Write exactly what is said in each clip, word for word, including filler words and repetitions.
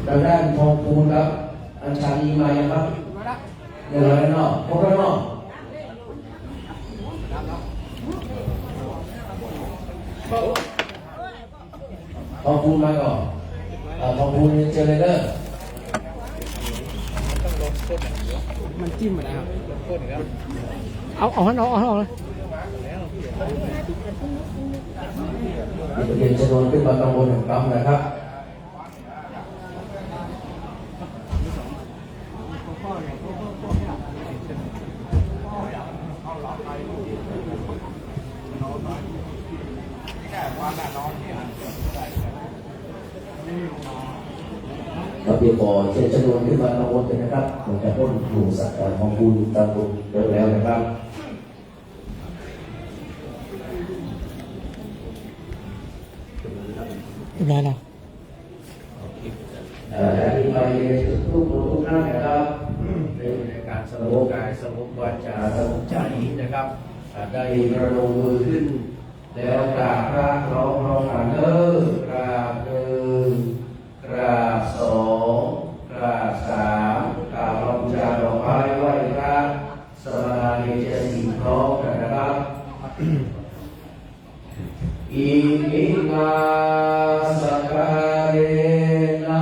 ทางด้านทองภูลครับ อัญชาลีมายังครับ เรียบร้อยแล้วเนาะ ครบแล้วเนาะ ทองภูลมาก่อน อ่า ทองภูลเรียนเชิญเลยเด้อ มันจิ้มไปแล้วครับ เอา เอาให้น้อง เอาให้น้องเลย เรียนเชิญขึ้นมาข้างบนหนึ่งครั้งนะครับ ครับ เดี๋ยวขอเชิญชวนขึ้นมาข้างบนเลยนะครับ ผมจะพ่นหนูสักการของคุณตามคุณเยอะแล้วนะครับ เรียบร้อยแล้ว เอ่อ จากนี้ไปเรียนเชิญทุกคนทุกท่านนะครับ ในการสงบกายสงบวาจาสงบใจนะครับ อ่า ได้ประนมมือขึ้น แล้วกราบพระพร้อมๆกันเด้อ กราบหนึ่ง กราบสอง กราบสาม กราบบูชาดอกไม้ไหว้พระ สมาทานเจตสิกพร้อมกันนะครับ Iminā sakkārena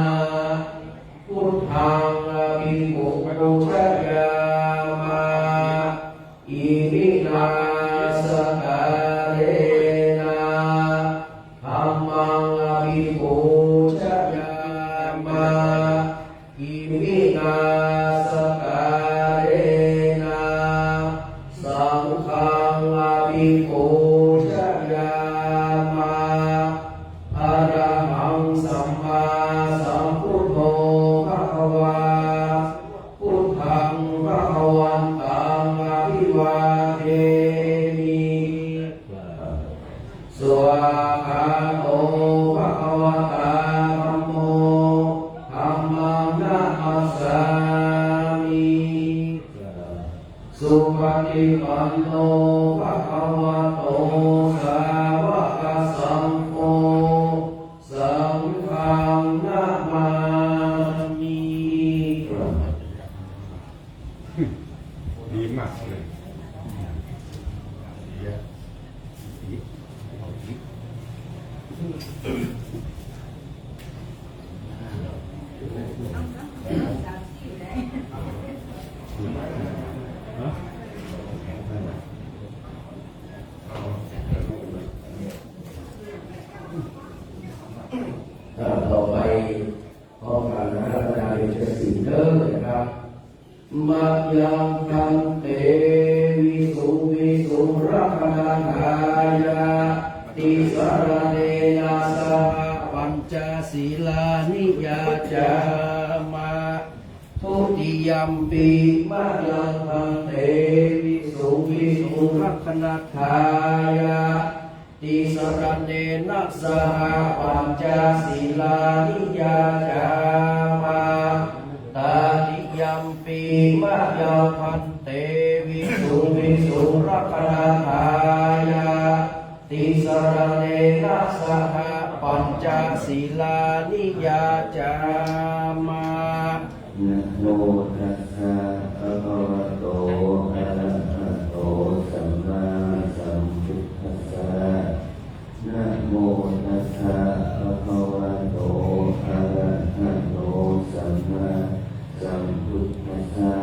buddhaṃ abhipūjayāma. Iminā sakkārena dhammaṃ abhipūjayāma. Iminā sakkārena saṅghaṃ abhipūjayāma. Arahaṃ sammāsambuddho bhagavā, buddhaṃ bhagavantaṃ abhivādemi. Svākkhāto bhagavatā dhammo, dhammaṃ namassāmi. Supaṭipanno bhagavato sāvakasaṅgho, saṅghaṃ namāmi. ดีมากเลย อ่า ต่อไป พร้อมกันนะครับ บรรดาเรียนเชิญสี่เด้อนะครับ Mayaṃ bhante visuṃ visuṃ rakkhaṇatthāya tisaraṇena saha pañca sīlāni yācāma. Dutiyampi mayaṃ bhante visuṃ visuṃ rakkhaṇatthāya tisaraṇena saha pañca sīlāni yācāma. Tatiyampi mayaṃ bhante visuṃ visuṃ rakkhaṇatthāya tisaraṇena saha pañca sīlāni yācāma. Namo tassa bhagavato arahato sammāsambuddhassa. Namo tassa bhagavato arahato sammāsambuddhassa.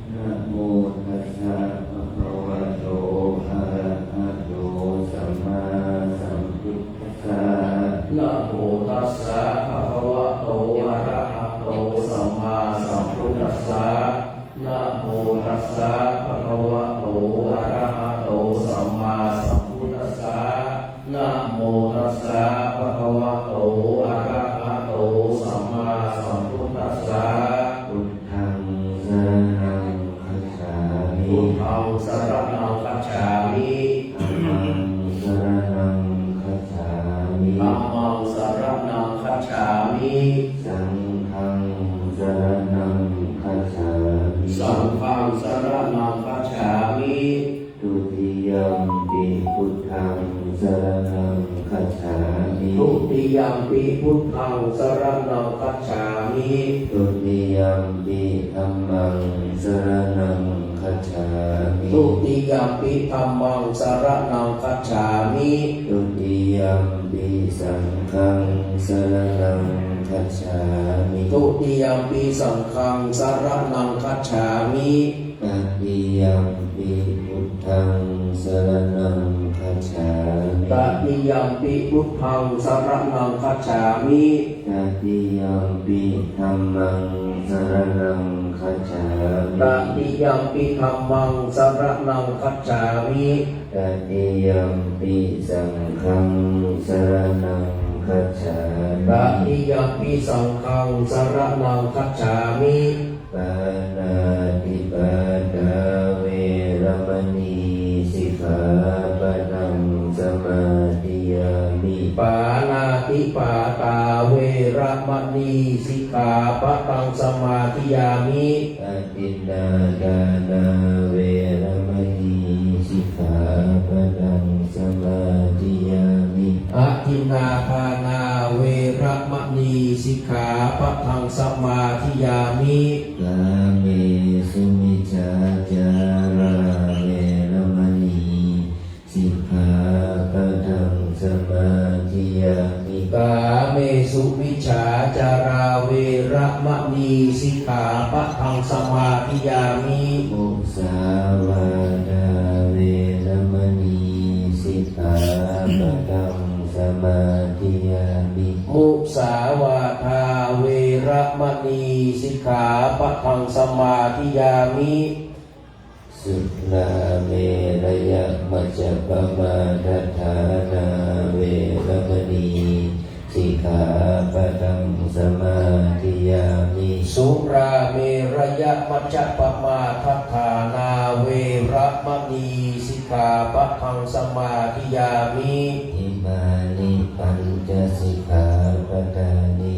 Namo tassa bhagavato arahato sammāsambuddhassa. Namo tassa bhagavato arahato sammāsambuddhassa. Namo tassa bhagavato arahato sammāsambuddhassa. Namo tassa bhagavato arahato sammāsambuddhassa. Buddhaṃ saraṇaṃ gacchāmi. Buddhaṃ saraṇaṃ gacchāmi. Dhammaṃ saraṇaṃ gacchāmi. Dhammaṃ saraṇaṃ gacchāmi. Saṅghaṃ saraṇaṃ gacchāmi. Saṅghaṃ saraṇaṃ gacchāmi. Dutiyampi Dutiyampi buddhaṃ saraṇaṃ gacchāmi. Dutiyampi dhammaṃ saraṇaṃ gacchāmi. Dutiyampi dhammaṃ saraṇaṃ gacchāmi. Dutiyampi saṅghaṃ saraṇaṃ gacchāmi. Dutiyampi saṅghaṃ saraṇaṃ gacchāmi. Tatiyampi buddhaṃ saraṇaṃ gacchāmi. Tatiyampi buddhaṃ saraṇaṃ gacchāmi. Tatiyampi dhammaṃ saraṇaṃ gacchāmi. Tatiyampi dhammaṃ saraṇaṃ gacchāmi. Tatiyampi saṅghaṃ saraṇaṃ gacchāmi. Tatiyampi saṅghaṃ saraṇaṃ gacchāmi. Pāṇātipātā veramaṇī sikkhāpadaṃ samādiyāmi. Pāṇātipātā veramaṇī sikkhāpadaṃ samādiyāmi. Adinnādānā veramaṇī sikkhāpadaṃ samādiyāmi. Adinnādānā veramaṇī sikkhāpadaṃ samādiyāmi. Kāmesu micchācārā veramaṇī sikkhāpadaṃ samādiyāmi. Kāmesu micchācārā veramaṇī sikkhāpadaṃ samādiyāmi. Musāvādā veramaṇī sikkhāpadaṃ samādiyāmi. Musāvādā veramaṇī sikkhāpadaṃ samādiyāmi. Surāmerayamajjapamādaṭṭhānā veramaṇī sikkhāpadaṃ samādiyāmi. Surāmerayamajjapamādaṭṭhānā veramaṇī sikkhāpadaṃ samādiyāmi. Imāni pañca sikkhāpadāni.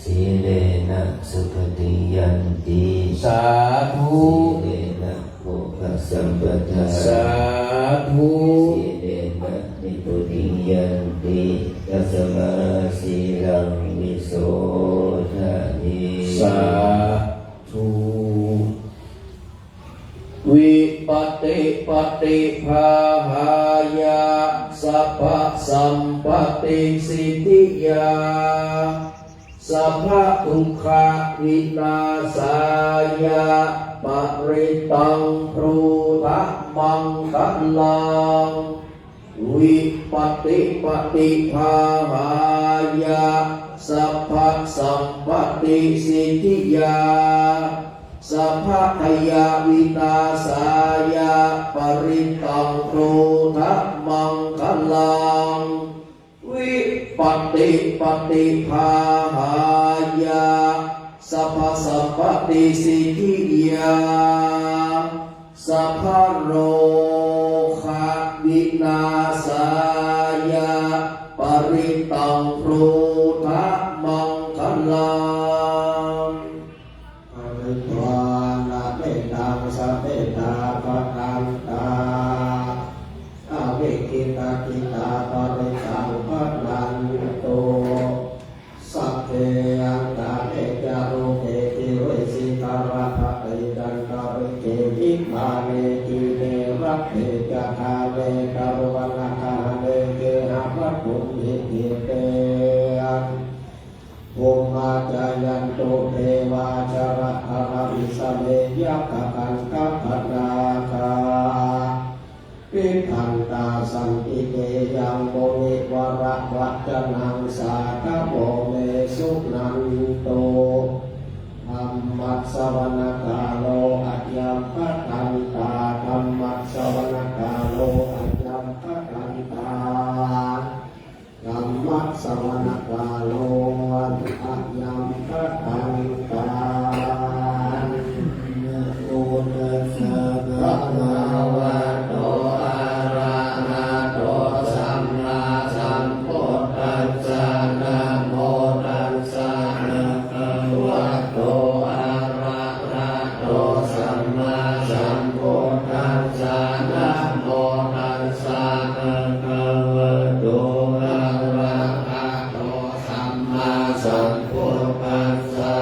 Sīlena sugatiṃ yanti. Sādhu. Sīlena bhogasampadā. Sādhu. Sīlena nibbutiṃ yanti. Tasmā sīlaṃ visodhaye. Sādhu. Vipattipaṭibāhāya sabbasampattisiddhiyā sabbadukkhavināsāya parittaṃ brūtha maṅgalaṃ. Vipattipaṭibāhāya sabbasampattisiddhiyā sabbabhayavināsāya parittaṃ brūtha maṅgalaṃ. Vipattipaṭibāhāya sabbasampattisiddhiyā sabbarogavināsāya parittaṃ brūtha maṅgalaṃ. Pharitvāna mettaṃ samettā bhadantā avikkhittacittā parittaṃ bhaṇantu. Sagge kāme ca rūpe girisikharataṭe cantalikkhe vimāne dīpe raṭṭhe ca gāme taruvanagahane gehavatthumhi khette bhummā cāyantu devā jalathalavisame yakkhagandhabbanāgā tiṭṭhantā santike yaṃ munivaravacanaṃ sādhavo me suṇantu. Dhammassavanakālo ayambhadantā. Dhammassavanakālo ayambhadantā. Dhammassavanakālo ayambhadantā. Namo tassa bhagavato arahato sammāsambuddhassa. Namo tassa bhagavato arahato sammāsambuddhassa. sambuddhassa.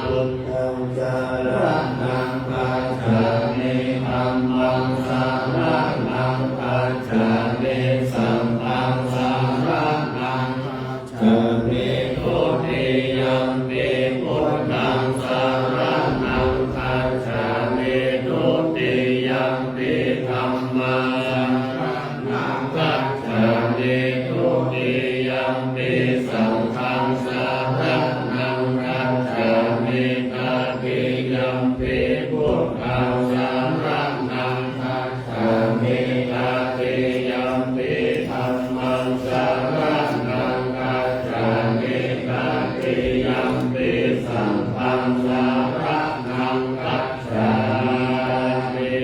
Buddhaṃ saraṇaṃ gacchāmi. Dhammaṃ saraṇaṃ gacchāmi. Saṅghaṃ saraṇaṃ gacchāmi. Dutiyampi buddhaṃ saraṇaṃ gacchāmi. Dutiyampi dhammaṃ saraṇaṃ gacchāmi. Dutiyampi saṅghaṃ saraṇaṃ gacchāmi. Tatiyampi buddhaṃ saraṇaṃ gacchāmi. Tatiyampi dhammaṃ saraṇaṃ gacchāmi. Tatiyampi saṅghaṃ saraṇaṃ gacchāmi.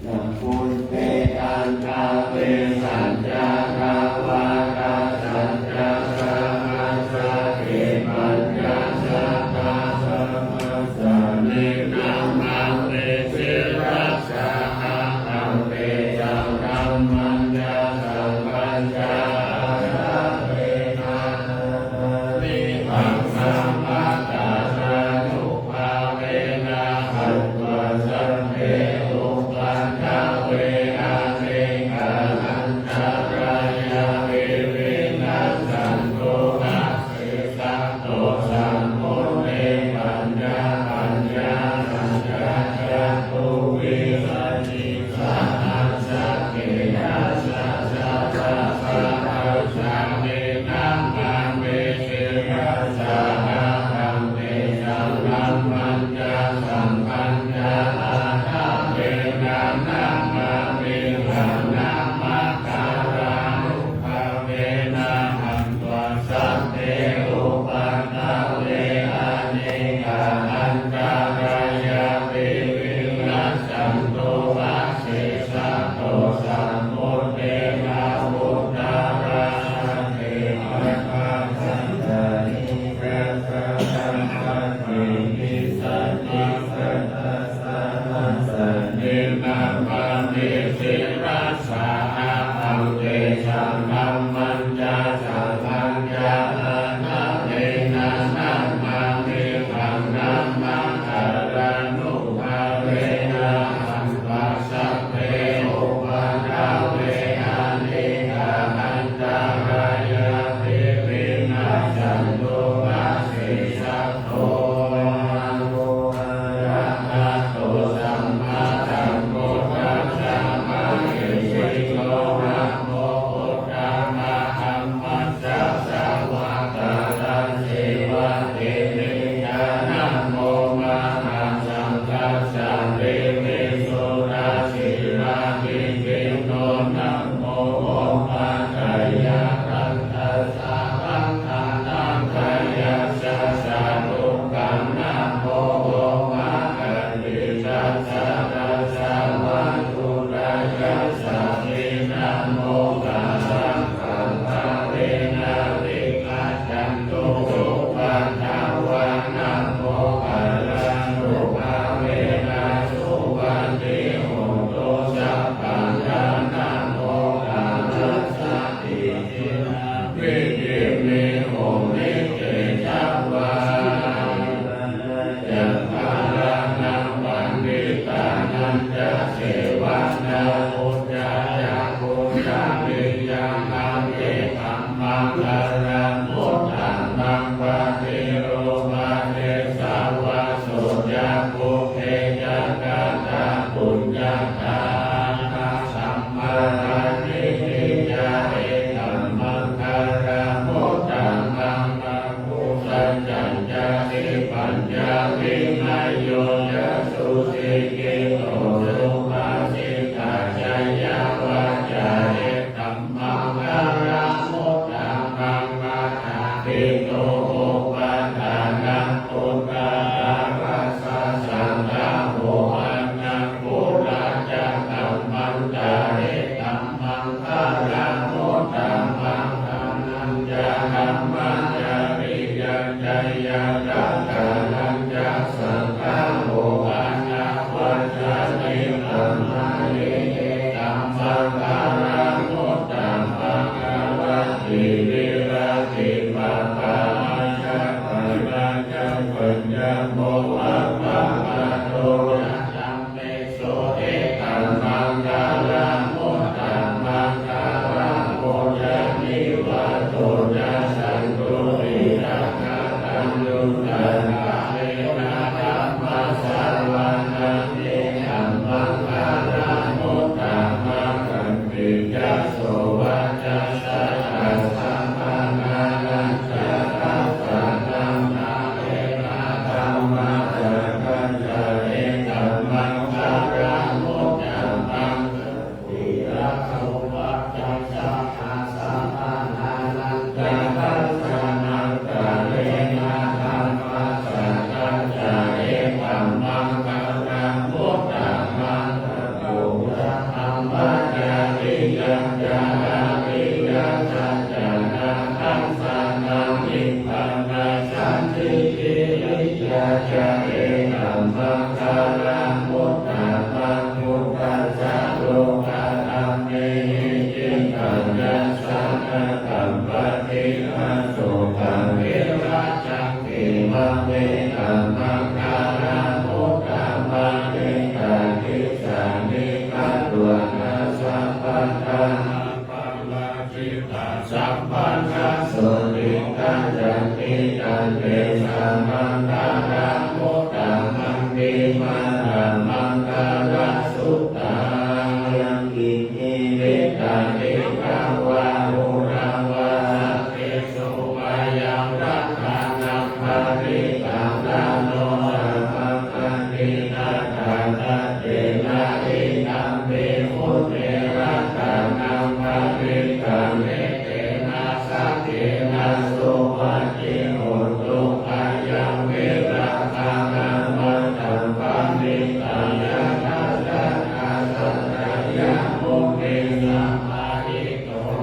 Sambuddhe aṭṭhavīsañca dvādasañca sahassake pañcasatasahassāni namāmi sirasā ahaṃ. Tesaṃ dhammañca saṅghañca ādarena namāmihaṃ. Namadhāranugbhāvena hantvā sabbe upaddave anekā antarāyāpi vinassantu asesato. Sambuddhe pañcapaññāsañca catuvīsatisahassake dasasatasahassāni namāmi sirasā ahaṃ. Tesaṃ dhammañca saṅghañca ādarena namāmihaṃ. Namadhāranugbhāvena hantvā sabbe upaddave anekā antarāyāpi vinassantu asesato. Sambuddhe navuttarasate aṭṭhacattāḷīsasahassake disadisahassāni namāmi sirasā ahaṃ. Tesaṃ dhammañca saṅghañca ādarena namāmihaṃ. Namadhāranugbhāvena hantvā sabbe upaddave anekā antarāyāpi vinassantu asesato. Namo arahato sammāsambuddhassa mahesino. Namo uttamadhammassa svākkhātasseva tenidha. Namo mahāsaṅghassāpi visuddhasīladiṭṭhino. Namo omātyāraddhassa vaṇṇasaṅkhayyassa sadhukaṃ. Namo omakātītassa tassa vatthuttayassapi. Namokārappabhāvena vigacchantu upaddavā. Namokārānubhāvena suvatthi hotu sabbadā. Namokārassa iminā vidhimhi homi tejavā. Jnanānaṃ paṇḍitānañca sevanā pūjā ca pūjanīyaṃ abhidhammaṃ paramuttamaṃ. Paṭirūpadesavāso ca pubbe ca katapuññatā attasammāpaṇidhi ca etammaṅgalamuttamaṃ. Bāhusaccañca sippañca vinayo ca susikkhito subhāsitā ca yā vācā etammaṅgalamuttamaṃ. Mātāpitū upaṭṭhānaṃ puttadārassa saṅgaho anākulā ca kammantā etammaṅgalamuttamaṃ. Dānañca dhammacariyā ca ñātakānañca saṅgaho anavajjāni kammāni etammaṅgalamuttamaṃ. Āratī viratī pāpā Giriyaca etaṃ maṅgalamuttamaṃ. Phuṭṭhassa lokadhammehi cittaṃ yassa na kampati asokaṃ virajaṃ khemaṃ etaṃ maṅgalamuttamaṃ. Etādisāni katvāna sabbatthamaparājitasaṅghanasotthi gacchanti tantesaṃ maṅgalamuttamaṃ. Timantamaṅgalasuttaṃ. Yaṅkiñci vittaṃ idha vā huraṃ vā saggesu vā yaṃ ratanaṃ paṇītaṃ na no samaṃ atthi tathāgatena idampi buddhe ratanaṃ paṇītaṃ etena saccena suvatthi hotu. Ayaṃ virāgā amataṃ paṇītaṃ yadajjhagā saccaṃ yamuni samādi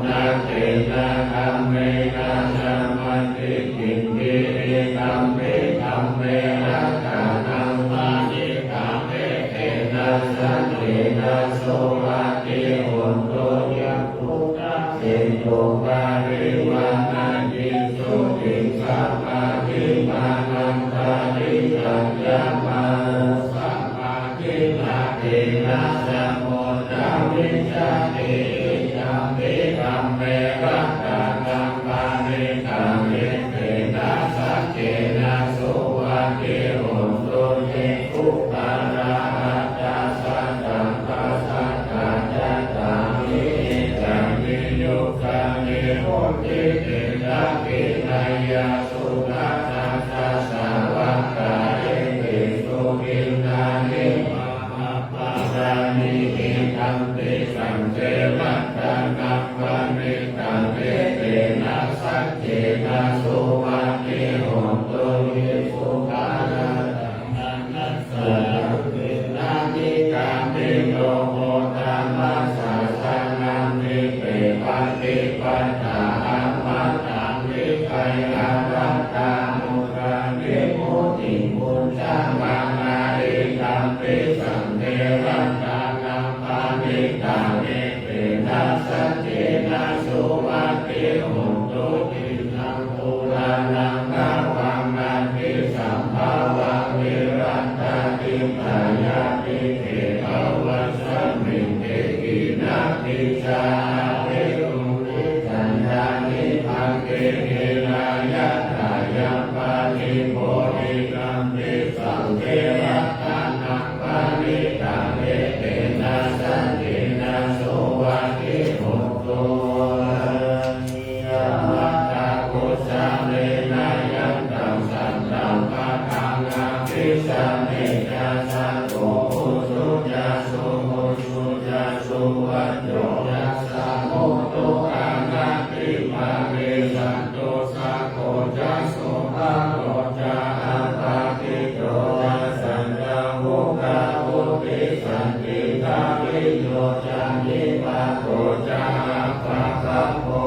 na tena dhammena samatthi kiñci idampi dhamme ratanaṃ paṇītaṃ etena saccena suvatthi hotu. Yaṃ buddhaseṭṭho parivaṇṇayī suciṃ samādhimānaṃ parittañca mā samā na tena samo na vijjati idampi dhamme ratanaṃ paṇītaṃ etena saccena suvatthi hotu. Ye puggalā aṭṭha sataṃ pasaṭṭhā cattāri etāni yugāni honti te dakkhiṇeyyā sugatassa sāvakā etesu dinnāni mahapphalāni idampi saṅghe ratanaṃ paṇītaṃ etena saccena suvatthi hotu. Ye puggalā gāmino gotamasāsanamhi te pattipattā amataṃ vigayha laddhā mudhā nibbutiṃ bhuñjamānā idampi saṅghe ratanaṃ paṇītaṃ etena saccena suvatthi hotu. Tiṇṇaṃ purāṇaṃ navaṃ natthi sambhavaṃ virattacittāyatike bhavasmiṃ te khīṇabījā aviruḷhichandā nibbanti dhīrā yathāyaṃ padīpo idampi saṅghe ratanaṃ paṇītaṃ etena saccena suvatthi hotu. Yamantā kusalenayantaṃ santaṃ padaṃ abhisamecca sakko ujū ca suhujū ca suvaco cassa mudu anatimānī. Santussako ca subharo ca appakicco ca sallahukavutti, santindriyo ca nipako ca appagabbho,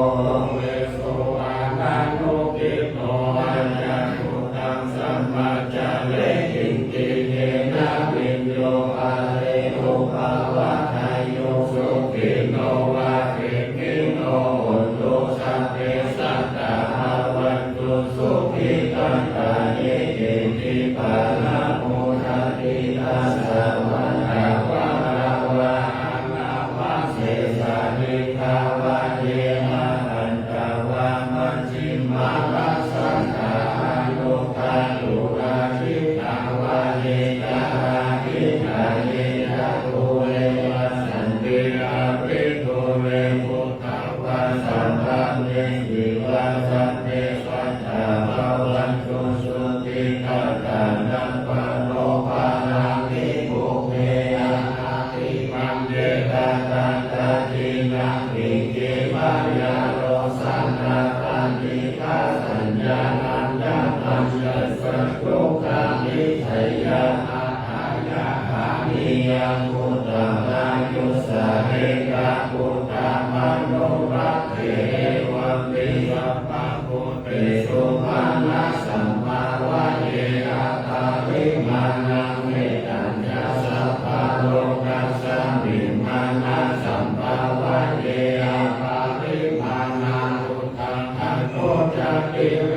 uveso ananugiddho, accakuttaṃ samācare kiñci, yena viññū pare upavadeyyuṃ. Sukhino vā khemino hontu, sabbe sattā bhavantu sukhitattā. Ye keci pāṇabhūtatthi, tasā vā thāvarā vā anavasesā, dīghā vā ye mahantā vā, majjhimā vā saṇhā aṇukathūlā, diṭṭhā vā ye ca adiṭṭhā, ye ca dūre vasanti avidūre, bhūtā vā sambhavesī vā, sabbe sattā bhavantu sukhitattā. Na paro paraṃ nikubbetha, nātimaññetha katthaci naṃ, kiñci mayā rojena paṇītā, saññānañca pañcassa dukkhamiccheyya. Athāya hāniyaṃ khuddamāyusā, ekaputtamanurakkhe, evampi sabbabhūtesu, mānasam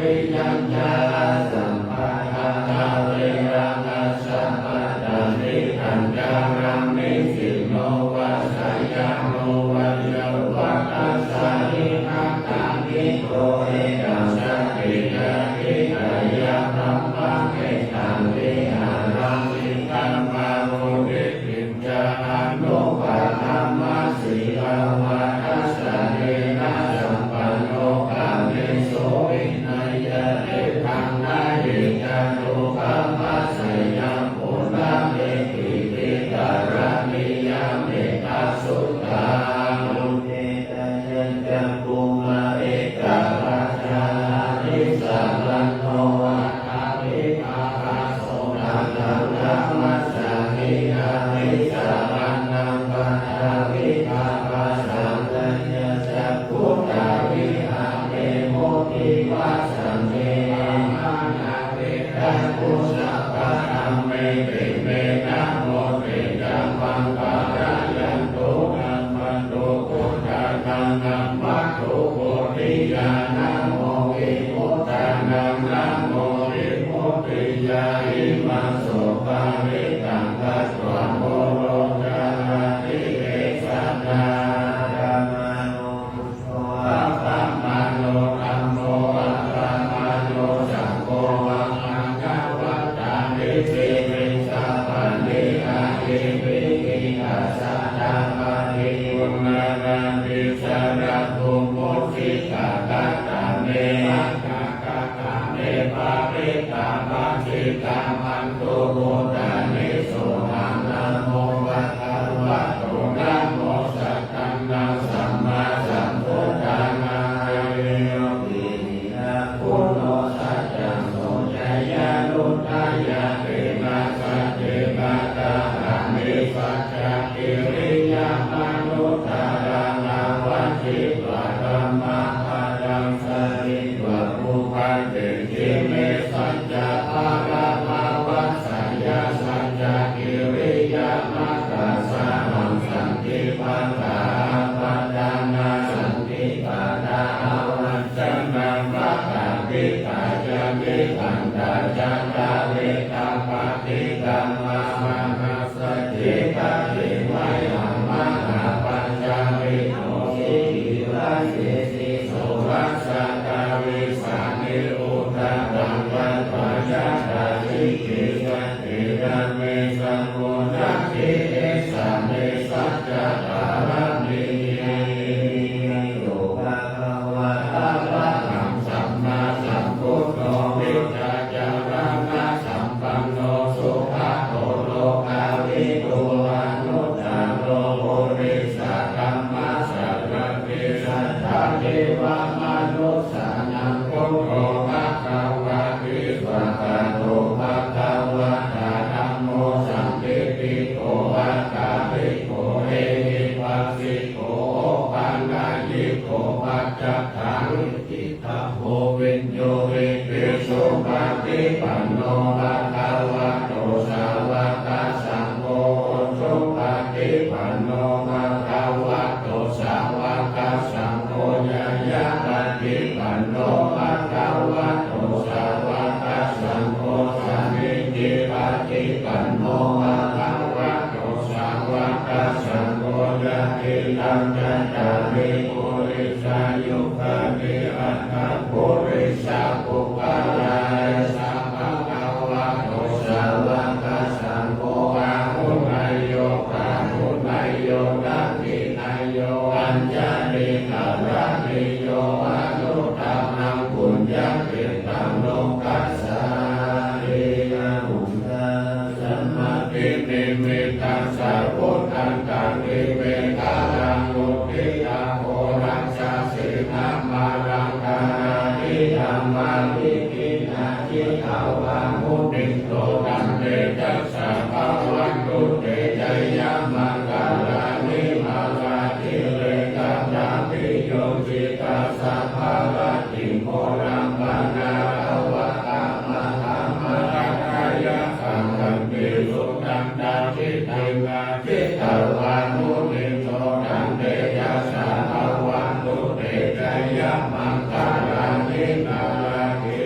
yañca asambādhaṃ averaṃ asapattaṃ. Tiṭṭhañcaraṃ nisinno vā sayāno vā cāvakassa viharamiko etaṃ satiṃ adhiṭṭheyya brahmametaṃ vihāraṃ sikkhāmatu. Diṭṭhiñca anupagamma sīlavā dassanena sampanno kāmesu vineyya gedhaṃ na hi jātu gabbhaseyyaṃ punaretīti karaṇīyam ettasuttaṃ. Udetayañcakkhumā ekarājā arissavaṇṇo aṭṭhavīsapasso taṃ taṃ rakkha sāmi arissavaṇṇaṃ paṭhavīsapassaṃ. Tayajja khuddavihare bodhivassane mahānāge bhikkhu sabbadhammeti me namo te ca maṃ pālayantu. Namatthu buddhānaṃ namatthu bodhiyā namo vimuttānaṃ namo vimuttiyā. Imaṃ so parittaṃ katvā moro carati esanā. Appamāṇo dhammo appamāṇo saṅgho ahaṃ namassāmi siriṃsapāni ahi vicchikasatapādī uṇṇānābhī sarabū mūsikā. Katā me rakkhā katā me parittā. Pacchikā mantu bhūtāni sohaṃ namo bhagavato namo sattannaṃ sammāsambuddhānaṃ. Areyo giriyaguṇo saccaṃ soceyyanuddayā tena saccena dahāmi saccakiriyamanuttaraṃ. Āvajjitvā dhammabalaṃ saritvā pubbake jine saccabalaṃ āvajjeyya saccakiriyamatthasahaṃ santi pattā āpattanā santi pattā āvajjanaṃ paṭhavittā ca nikkhantā ca ṭhāvitā paṭikkama mahā saccete mayhaṃ mahāpajjalito sikhī vajjesi soḷasattavīsāni udakaṃ katvā yathā sikhī. Saccena me samo natthi esa me saccapāramī. Arahaṃ sammāsambuddho vijjācaraṇasampanno sugato lokavidū anuttaro purisadammasārathi satthā devamanussānaṃ buddho bhagavāti. Svākkhāto bhagavatā dhammo sandiṭṭhiko akāliko ehipassiko opanayiko paccattaṃ veditabbo viññūhīti. Supaṭipanno bhagavato sāvakasaṅgho, ujupaṭipanno bhagavato sāvakasaṅgho, ñāyapaṭipanno bhagavato sāvakasaṅgho, sāmīcipaṭipanno bhagavato sāvakasaṅgho, yadidaṃ cattāri purisayugāni aṭṭha purisapuggalā, esa bhagavato sāvakasaṅgho, āhuneyyo pāhuneyyo dakkhiṇeyyo añjalikaraṇīyo anuttaraṃ puññakkhettaṃ lokassāti. Sammāpaṭinimittaṃ sabudhattaṃ imekhalaṃ uditaghorasasenamāraṃ dānādidhammavidhinā jitavā munindo tantejasā bhavatu te jayamaṅgalāni. Mārātirekamabhiyujjhitasabbarattiṃ ghorampanāḷavakamakkhamathaddhayakkhaṃ khantīsudantajitvimā jitavā munindo tantejasā bhavatu te jayamaṅgalāni. Nāḷāgiriṃ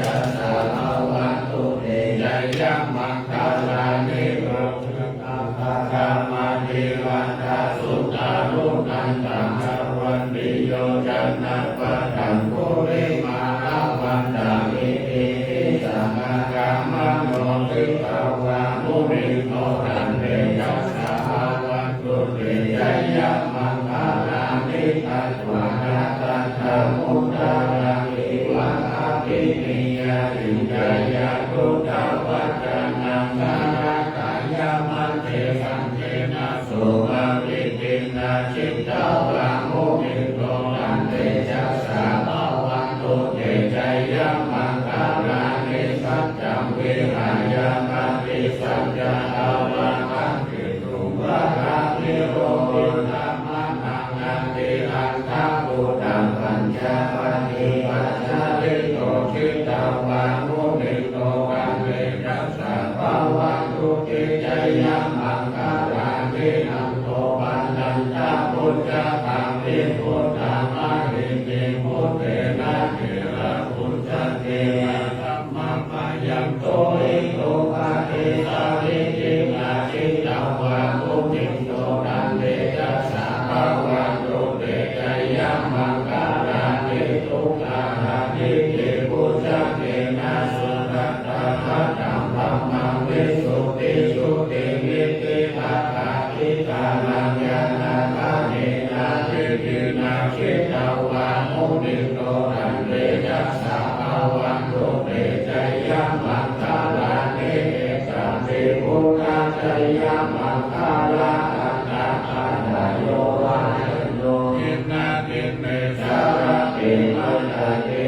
Jayassa bhavatu te jayamaṅgalāni. Lokavidū puttānubhāvayantā sudāruṇantaṃ, dhāvantiyojanapathaṅgulimālavantaṃ iddhībhisaṅkhatamano jitavā munindo, tantejasā bhavatu te jayamaṅgalāni. Katvāna kaṭṭhamudaraṃ iva gabbhinīyā, ciñcāya duṭṭhavacanaṃ janakāyamajjhe, santena somavidhinā jitavā munindo, tantejasā bhavatu te jayamaṅgalāni. Saccaṃ vihāya matisaccakavādaketuṃ, vādābhiropitamanaṃ atiandhabhūtaṃ, paññāpadīpajalito jitavā munindo, tantejasā bhavatu te jayamaṅgalāni. Nandopanandabhujagaṃ vibudhaṃ mahiddhiṃ, puttena therabhujagena damāpayanto, iddhūpadesavidhinā jitavā munindo, tantejasā bhavatu te jayamaṅgalāni. Duggāhadiṭṭhibhujagena sudaṭṭhahatthaṃ, brahmaṃ visuddhijutimiddhibakābhidhānaṃ, ñāṇāgadena vidhinā jitavā munindo, tantejasā bhavatu te jayamaṅgalāni. Etāpi buddhajayamaṅgalaaṭṭhagāthā, yo vācano dinadine sarate matandī,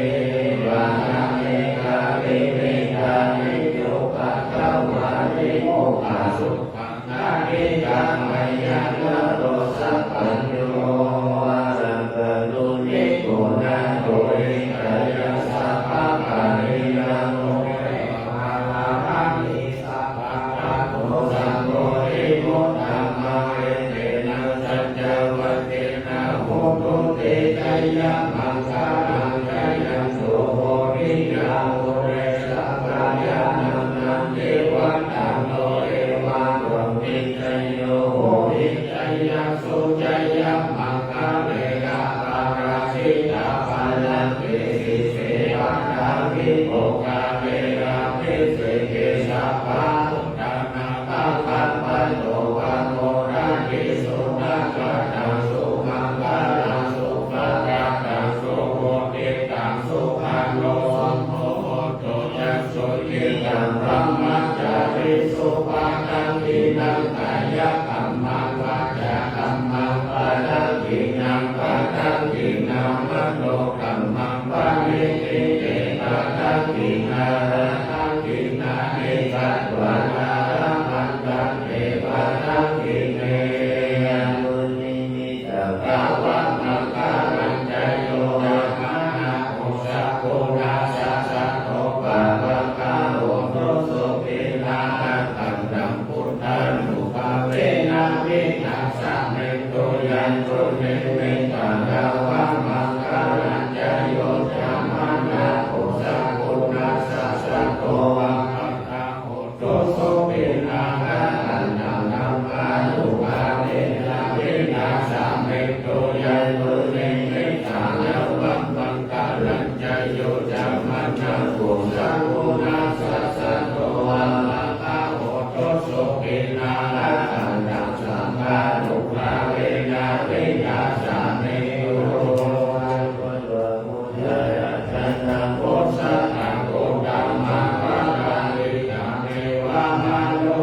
sambhataṃ puññasampadaṃ dhammaṃ, dhammassavanakamanaṃ, sudhammāno sudhammāripuññasukhā adhigameyya, naro sapañño. Arahanto niggunāto hitāyassa, pāpāhiraṇo pāpahārī, sabbatthato sambodhimuttamaṃ, etena saccavajjena hotu te jayamaṅgalaṃ. Jayanto bodhiyā mūle, sakyānaṃ nandivaḍḍhano, evaṃ tvaṃ vijayo hohi, jayassu jayamaṅgale, aparājitapallaṅke, sīse paṭhavipokkhare, abhiseke sabbabuddhānaṃ, aggappatto pamodati. Sunakkhattaṃ sumaṅgalaṃ, supabhātaṃ suhuṭṭhitaṃ, sukhaṇo sumuhutto ca, suyiṭṭhaṃ brahmacārisu. Padakkhiṇaṃ kāyakammaṃ, vācākammaṃ padakkhiṇaṃ, padakkhiṇaṃ manokammaṃ, paṇidhī te padakkhiṇā. Padakkhiṇāni katvāna, labhantatthe padakkhiṇe. Avamaṅgalañca yo cāmanāpo sakuṇassa saddo, pāpaggaho dussupinaṃ akantaṃ, buddhānubhāvena vināsamentu. Yandunnimittaṃ avamaṅgalañca, yo cāmanāpo sakuṇassa saddo, pāpaggaho dussupinaṃ akantaṃ, dhammānubhāvena vināsamentu. Yandunnimittaṃ avamaṅgalañca, yo cāmanāpo sakuṇassa saddo, pāpaggaho dussupinaṃ akantaṃ, saṅghānubhāvena vināsamentu. Jayassu jayamaṅgale, jayassu jayamaṅgale, jayassu jayamaṅgale.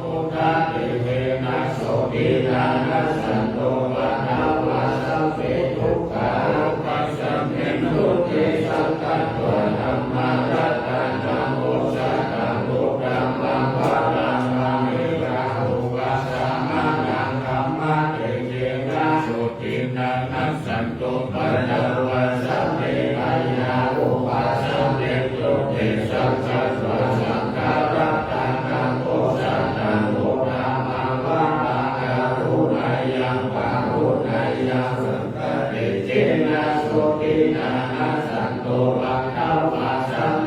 Buddhatejaṃ sotthinā nassantupaddavā, sabbe dukkhā vūpasamentu te. Sakkatvā dhammaratanaṃ osathaṃ, uttamaṃ varaṃ paṇītaṃ, upasamanaṃ dhammatejena, sotthinā nassantupaddavā, sabbe bhayā vūpasamentu te. Sakkatvā saṅgharatanaṃ osathaṃ, uttamaṃ varaṃ āhuneyyaṃ pāhuneyyaṃ, saṅghatejena, sotthinā nassantupaddavā, sabbe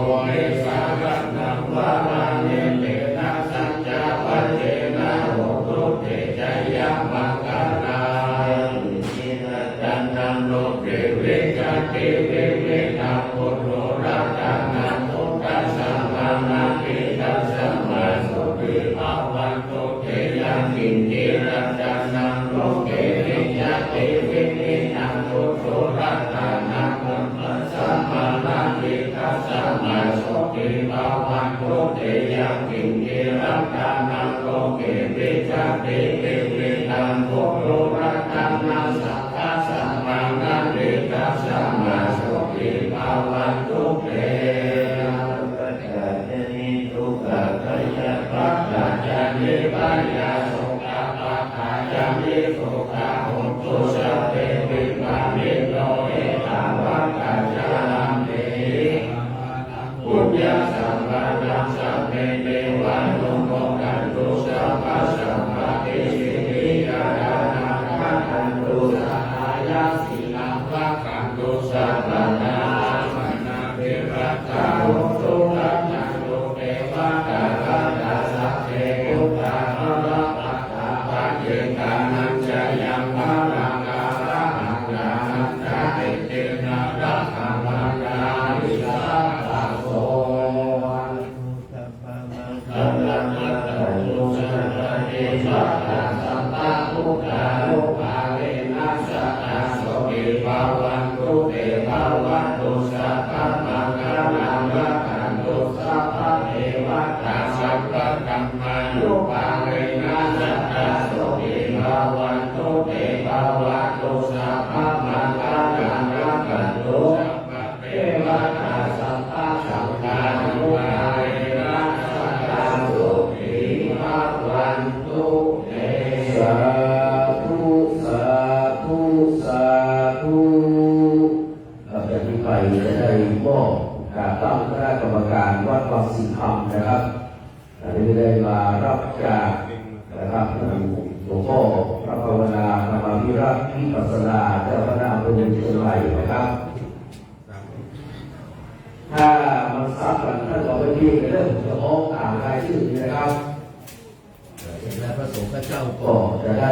Saraṇaṃ varaṃ etena saccavajjena hotu te jayamaṅgalaṃ. Ratanaṃ loke vijjati vividhaṃ puthu ratanaṃ buddhasamaṃ nanditasmā sotthī bhavantu te. Yaṅkiñci ratanaṃ loke vijjati vividhaṃ puthu ratanaṃ dhammasamaṃ nanditasmā sotthī bhavantu te. Yaṅkiñci ratanaṃ loke vijjati vividhaṃ puthu ratanaṃ saṅghasamaṃ nanditasmā sotthī bhavantu te. Dukkhappattā ca niddukkhā bhayappattā ca nibbhayā sokappattā ca nissokā hontu sabbepi pāṇino. Ettāvatā ca amhehi puññasampadaṃ sabbe devānumodantu sabbasampattisiddhiyā. Dānaṃ dadantu saddhāya sīlaṃ rakkhantu sabbadā. Āsuvaṇṇaṃ hontu gacchantu devatāgatā. Sabbe buddhā balappattā paccekānañca yaṃ balaṃ arahantānañca etena rakkhaṃ bandhāmi sabbaso. Sabbabuddhānubhāvena sadā sotthī bhavantu te. Bhavatu sabbamaṅgalaṃ rakkhantu sabbadevatā. Sabbadhammānubhāvena sadā sotthī bhavantu te. Bhavatu sabbamaṅgalaṃ rakkhantu sabbadevatā. Sabbasaṅghānubhāvena sadā sotthī bhavantu te. Sādhu, sādhu, sādhu. หลังจากนี้ไปจะได้มอบการตั้งคณะกรรมการวัดวังสิงห์คำนะครับ อันนี้ได้มารับจากนะครับท่านหลวงพ่อพระภาวนาธรรมาภิรักษ์วิปัสสนาเจ้าคณะอำเภอเมืองเชียงใหม่นะครับ ถ้ามันซ้ำกันท่านก็ไม่เรียกเรื่องจะฟ้องตามรายชื่อนี้นะครับ เอ่อเสร็จแล้วพระสงฆ์พระเจ้าก็จะได้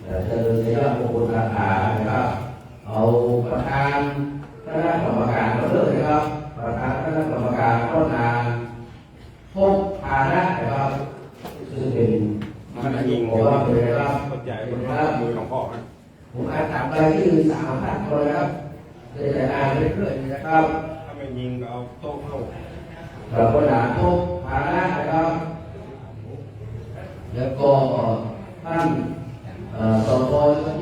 เอ่อเจริญชัยมงคลคาถานะครับ เอาประธานคณะกรรมการมาด้วยนะครับ ประธานคณะกรรมการก็นางพบฐานะนะครับ ซึ่งเป็นท่านนายกของวัดเลยนะครับ เข้าใจ เป็นพระ มือหลวงพ่อฮะ ผมอ่านตามรายชื่อสามท่านก่อนนะครับ เดี๋ยวจะอ่านไปเรื่อยๆนะครับ ถ้าไม่ยิงก็เอาโต๊ะเข้า กับประธานพบฐานะนะครับ แล้วก็ท่าน เอ่อ สท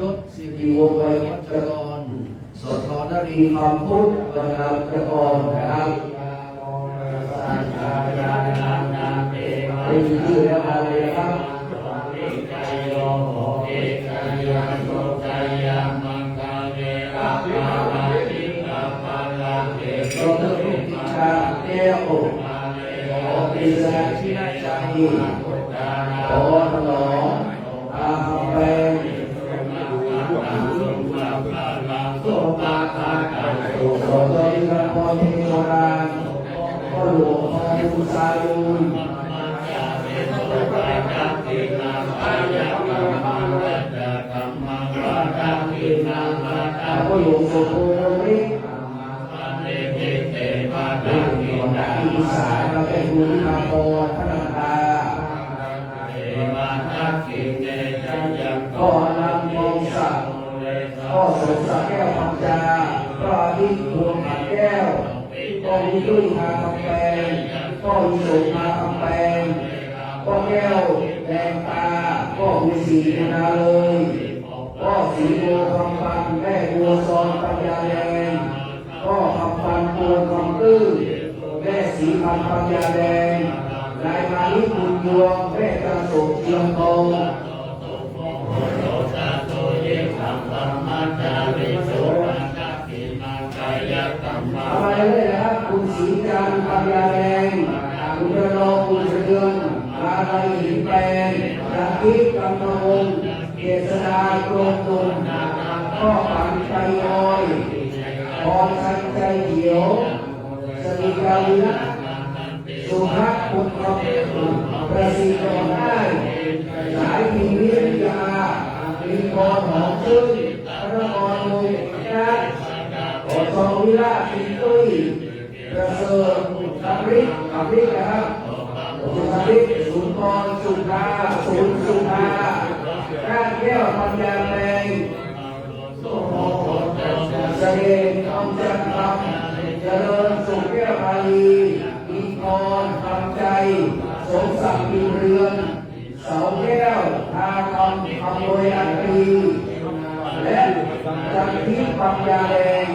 ยศ สิริวงศ์ ไววัจกร สท นรี คำพุทธ วรรณรัตน์ วรรณรัตน์ วรรณรัตน์ นะครับ ได้ยินชื่อแล้วมาเลยนะครับ ดร. ลูกศิษย์ชาแก้ว ขอเป็นสมาชิกในใจ ขอถนอม อาคำแปลง ขอจอมยุทธพรเทวราช พ่อหลวงพ่อคุณซาลูน พ่อหลวงสมพงษ์วงศ์ฤทธิ์ ที่ปรึกษา และแม่ครูนิพาพร พระนันทา พ่ออนันต์ ทองศักดิ์ พ่อสมศักดิ์ แก้วปัญญา พ่ออาทิตย์ พวงขันแก้ว พ่อวิจุ้ย พาคำแปง พ่อวิสง พาคำแปง พ่อแก้ว แดงตา พ่อบุญศรี บุญนาเลย พ่อศรีโม คำปัน แม่บัวซอน ปัญญาแดง พ่อคำปัน บัวคำตื้อ แม่ศรีพันธุ์ ปัญญาแดง นายมานิต บุญยวง แม่ตาโสม เชียงทอง เอาไปเลยนะครับ คุณศรีจันทร์ ปัญญาแดง คุณระนอง คุณเรือง มาลัย หินแปง จันทิพย์ กำมะวงศ์ เจษดา กรมบุญ พ่อปัน ไตรออย พรชัย ใจเขียว สรีกาวิรัตน์ สุภะ บุญคำ ประสิทธิ์ ดอกอ้าย สายพิมพ์วิทยา มีพร หอมชื่น พระนครวงศ์ นะ ขอซองวิราช มีตุ้ย ประเสริฐ คำฤทธิ์ คำฤทธิ์นะครับ สุภฤทธิ์ สุนทร สุภา สุน สุภา ก้านแก้ว ปัญญาแรง เสน่ห์ คำจันทร์คำ เจริญสุข แก้วอารี มีพร คำใจ สมศักดิ์ พิมพ์เรือน เสาแก้ว ทาคำ อำนวย อันตรี และจันทิพย์ ปัญญาแรง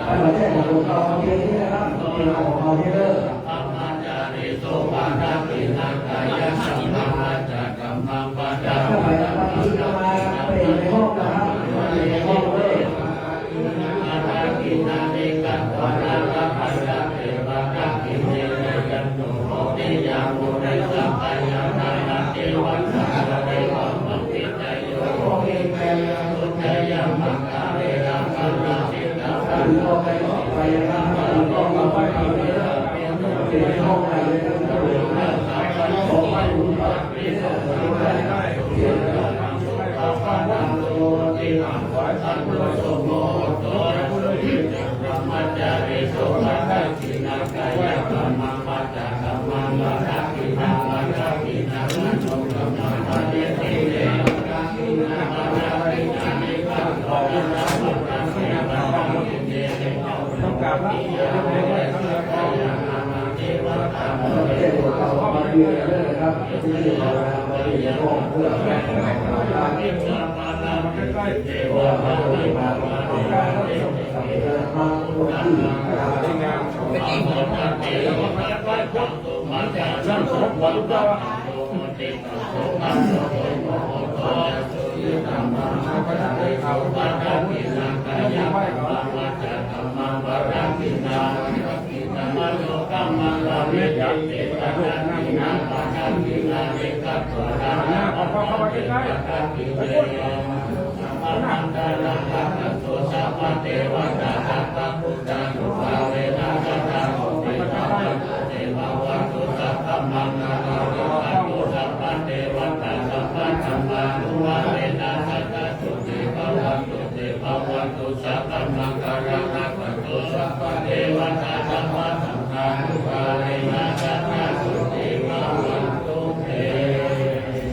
ท่านมาแจ้งของเราเพียงนี้นะครับ เป็นของเราที่เลิก ถ้าไปทำพิธีมาเปลี่ยนในห้องนะครับ เปลี่ยนในห้องเลย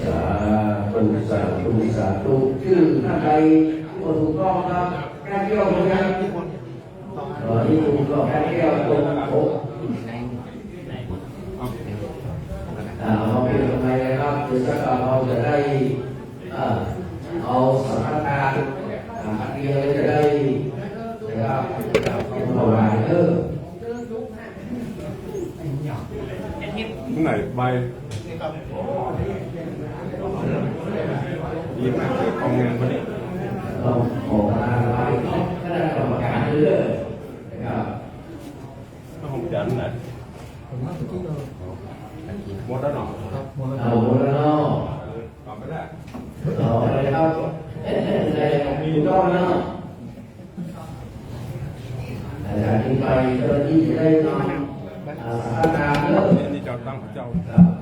สาธุ สาธุ สาธุ ชื่อท่านใดที่ถูกต้องครับ แก้วเดียวเท่านั้น ตอนนี้ถูกต้องแก้วตรงปก อ่า เอาเป็นยังไงนะครับ เดี๋ยวสักคราวเราจะได้ อ่า เอาสังฆทาน อ่า เตรียมไว้จะได้ นะครับ ถวายเด้อ ไหนใบ นี่มันเป็นของ ต้องขอประธานไว้เนาะคณะกรรมการเด้อนะครับ ห้องอาจารย์น่ะ ผมว่าเมื่อกี้เรา หมดแล้วเนาะ ครับหมดแล้ว เอาหมดแล้วเนาะ ตอบไปแล้ว ต่อไปครับได้ถูกต้องแล้วเนาะ อาจารย์ทิ้งไปเจ้าหน้าที่จะได้นำอ่าสังฆทานเริ่ม อันนี้เจ้าตั้งเจ้า ครับ